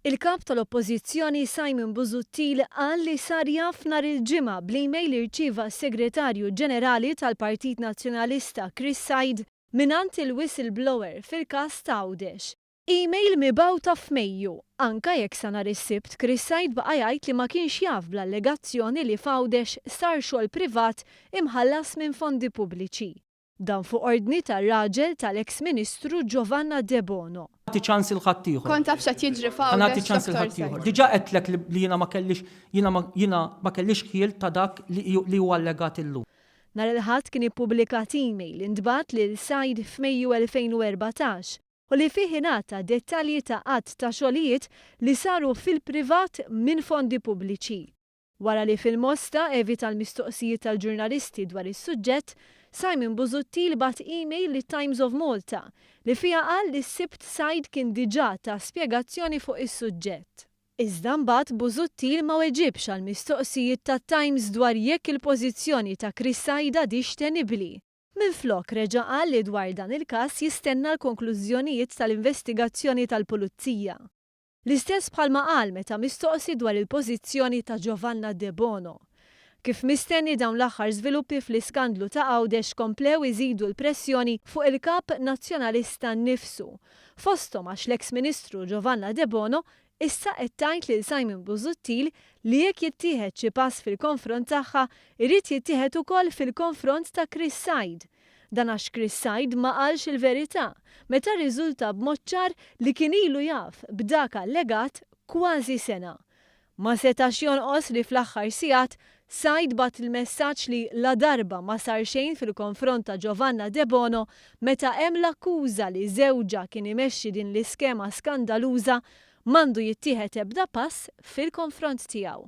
Il-Kap tal-Oppożizzjoni Simon Busuttil qal li sar jaf nhar il-Ġimgħa bl-email li rċieva s-Segretarju Ġenerali tal-Partit Nazzjonalista Chris Said mingħand il-whistleblower fil-każ ta' Għawdex. Email mibgħuta f'Mejju, anka jekk sa nhar is-Sibt Chris Said baqa' jgħid li ma kienx jaf bl-allegazzjoni li f'Għawdex sar xogħol privat imħallas minn fondi pubbliċi. Dan fuq ordni tar-raġel tal-eks Ministru Giovanna Debono. Nagħti ċans il ħaddieħor. Kont taf x'qed jiġri Ħa nagħti f'Għawdex, ċans il Dr. ħaddieħor. Said. Diġà għedtlek li li jiena ma kellix jiena ma jiena ma kellix ħjiel ta' dak li li huwa allegat illum. Nhar il-Ħadd kien ippubblikat email li ntbagħat lil Said f'Mejju 2014 u li fih ingħata dettalji ta' għadd ta' xogħlijiet li saru fil-privat minn fondi pubbliċi. Wara li fil-Mosta evita l-mistoqsijiet tal-ġurnalisti dwar is-suġġett, Simon Busuttil bagħat email lit-Times of Malta li fiha qal li s-Sibt Said kien diġà ta spjegazzjoni fuq is-suġġett. Iżda mbagħad Busuttil ma weġibx għall-mistoqsijiet tat-Times dwar jekk il-pożizzjoni ta' Chris Said għadhiex tenibbli. Minflok reġa' qal li dwar dan il-każ jistenna l-konklużjonijiet tal-investigazzjoni tal-Pulizija. L-istess bħalma qal meta mistoqsi dwar il-pożizzjoni ta' Giovanna Debono. Kif mistenni dawn l-aħħar żviluppi fl-iskandlu ta' Għawdex komplew iżidu l-pressjoni fuq il-Kap Nazzjonalista nnifsu, fosthom għax l-eks Ministru Giovanna Debono issa qed tgħid lil Simon Busuttil li jekk jittieħed xi pass fil-konfront tagħha jrid jittieħed ukoll fil-konfront ta' Chris Said Dan għax Chris Said ma qalx il-verità meta rriżulta b'mod ċar li kien ilu jaf b'dak allegat kważi sena. Ma setax jonqos li fl-aħħar sigħat Said bagħat il-messaġġ li ladarba ma sar xejn fil-konfront ta' Giovanna Debono meta hemm l-akkuża li żewġha kien imexxi din l-iskema skandaluża, m'għandu jittieħed ebda pass fil-konfront tiegħu.